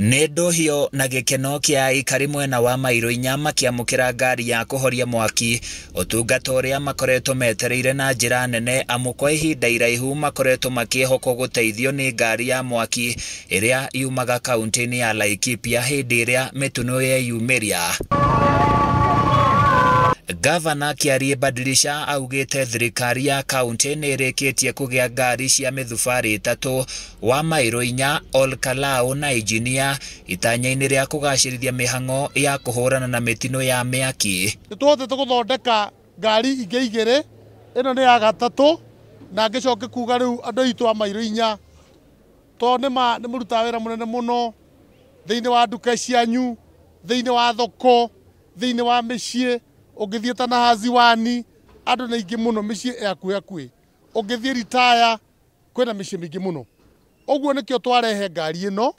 Nĩ ndũhio na gĩkeno kĩa aikari mwena wa Mairũ inya makĩamũkĩra ngari ya kũhoria mwaki, ũtungata ũrĩa makoretwo metereire na njĩra nene amu kwa ihinda iraihu makoretwo makĩhokwo gũteithio nĩ ngari ya mwaki ĩrĩa yumaga kaunti-inĩ ya Laikipia hĩndĩ ĩrĩa mĩtino yeyumĩria. Gavana Kiarie Badilisha augĩte thirikari ya kaunti nĩ ĩrĩkĩtie kũgĩa ngari cia mĩthubarĩ ĩtatũ wa Mairũ inya, Ol Kalou na Engineer itanya-inĩ rĩa kũgacĩrithia mĩhang'o ya kũhũrana na mĩtino ya mĩaki. Nĩ tũhotete gũthondeka ngari ingĩ igĩrĩ, ĩno nĩ ya gatatũ, na ngĩcoke kuga rĩu andũ aitũ a Mairũ inya tondũ nĩ mũrutaga wĩra mũnene mũno thĩinĩ wa nduka cianyu, thĩinĩ wa thoko, thĩinĩ wa mĩciĩ. Ũngĩthiĩ ta na Haziwani andũ nĩ aingĩ mũno mĩciĩ ĩ hakuhĩ hakuhĩ, ũngĩthiĩ Ritaya kwĩna mĩciĩ mĩingĩ mũno. Ũguo nĩkĩo twarehe ngari ĩno,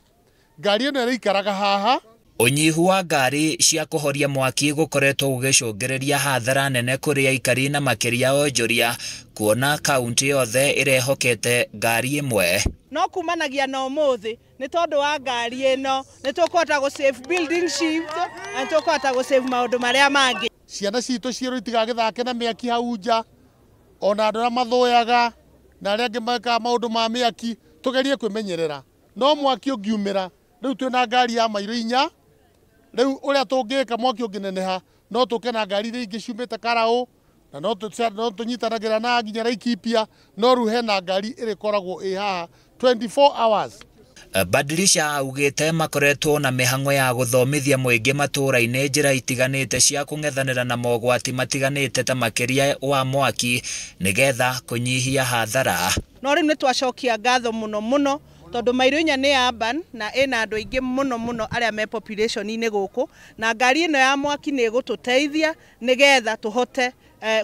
ngari ĩno ĩrĩikaraga haha. Ũnyihu wa ngari cia kũhoria mwaki gũkoretwo gũgĩcũngĩrĩria hathara nene kũrĩ aikari na makĩria onjoria, kuona kaunti yothe ĩrehokete ngari ĩmwe. No kumanagia na ũmũthĩ nĩ tondũ wa ngari ĩno nĩ tũkũhota gũ save building shift na nĩ tũkũhota gũ save maũndũ marĩa mangĩ. Ciana citũ cierũ itigagĩthake na mĩaki hau nja, ona andũ arĩa mathũyaga na arĩa angĩ mekaga maũndũ ma mĩaki, tũgerie kwĩmenyerera. No mwaki ũngiumĩra, rĩu twĩna ngari ya Mairũ inya, rĩu ũrĩa tũngĩka mwaki ũngĩneneha, no tũke na ngari iria ingĩ ciumĩte Karaũ, na no tũnyitanagĩra na nginya Laikipia, no rĩu hena ngari ĩrĩkoragwo ĩ haha 24 hours. Badilisha augĩte makoretwo na mĩhang'o ya gũthomithia mũingĩ matũũra-inĩ njĩra itiganĩte cia kũng'ethanĩra na mogwati matiganĩte ta makĩria wa mwaki nĩgetha kũnyihia hathara. No rĩu nĩ twacokia ngatho mũno mũno tondũ Mairũ inya nĩ urban na ĩna andũ aingĩ mũno mũno arĩa me population-inĩ gũkũ, na ngari ĩno ya mwaki nĩ ĩgũtũteithia nĩgetha tũhote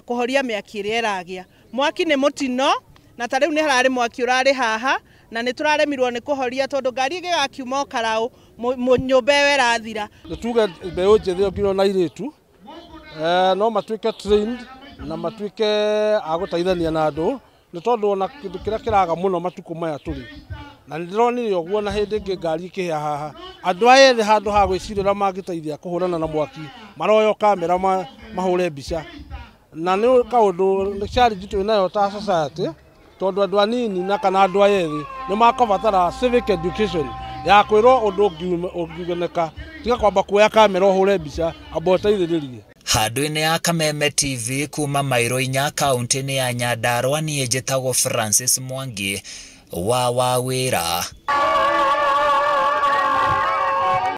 kũhoria mĩaki ĩrĩa ĩragĩa. Mwaki nĩ mũtino, na ta rĩu nĩ hararĩ mwaki ũrarĩ haha na nĩ tũraremirwo nĩ kũhoria tondũ ngari ĩngĩgakiuma o Karaũ nyũmba ĩyo ĩrathira. Nĩ tuge mbeũ njĩthĩ nginya na airĩtu no matuĩke trained na matuĩke a gũteithania na andũ, nĩ tondũ ona kĩndũ kĩrĩa kĩraga mũno matukũ maya tũrĩ na nĩndĩronire ũguo na hĩndĩ ĩngĩ ngari ĩkĩhĩa haha, andũ aya ethĩ handũ ha gwĩciria ũrĩa mangĩteithia kũhũrana na mwaki maroyo kamera mahũre mbica, na nĩ kaũndũ nĩ challenge twĩ nayo ta society tondũ andũ anini na kana andũ aya ethĩ nĩ makũbatara civic education ya kwĩrwo ũndũ ũngĩoneka, tiga kwamba kuoya kamera ũhũre mbica amba ũteithĩrĩrie. Handũ-inĩ ya Kameme TV kuma Mairũ inya kaunti-inĩ ya Nyandarua, niĩ njĩtagwo Francis Mwangi wa Wawĩra.